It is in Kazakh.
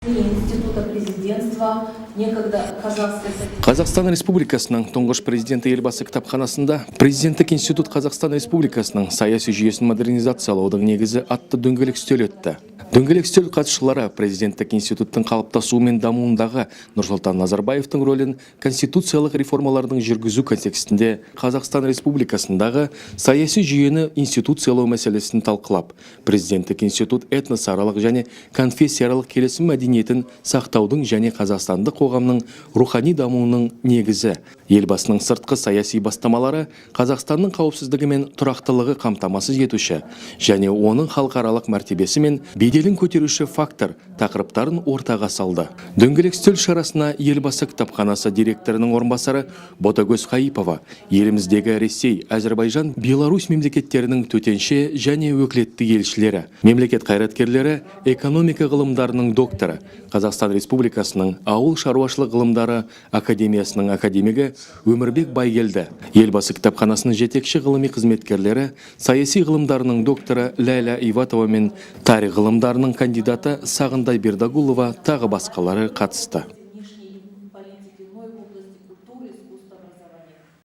Института президентства некогда Казахской Қазақстан Республикасының тұңғыш президенті Елбасы кітапханасында «Президенттік институт Қазақстан Республикасының саяси жүйесін модернизациялаудың негізі» атты дөңгелек үстел өтті. Дөңгелек үстел қатысушылары президенттік институттың қалыптасуы мен дамуындағы Нұрсұлтан Назарбаевтың рөлін, конституциялық реформалардың жүргізу контекстінде Қазақстан Республикасындағы саяси жүйені институциялау мәселесін талқылап, президенттік институт этносаралық және конфессияаралық келісім мәдениетін сақтаудың және қазақстандық қоғамның рухани дамуының негізі, Елбасының сыртқы саяси бастамалары Қазақстанның қауіпсіздігі мен тұрақтылығы қамтамасыз етуші және оның халықаралық мәртебесі мен беделін көтеруші фактор тақырыптарын ортаға салды. Дөңгелек үстел шарасына Елбасы кітапханасы директорының орынбасары Ботагөз Қайыпова, еліміздегі Ресей, Әзірбайжан, Беларусь мемлекеттерінің төтенше және өкілетті елшілері, мемлекет қайраткерлері, экономика ғылымдарының докторы, Қазақстан Республикасының ауыл шаруашылық ғылымдары академиясының академигі Өмірбек Байгелді, Елбасы кітапханасының жетекші ғылыми қызметкерлері, саяси ғылымдарының докторы Ләйлә Иватова мен тарих ғылымдарының кандидаты Сағындай Бердагулова, тағы басқалары қатысты.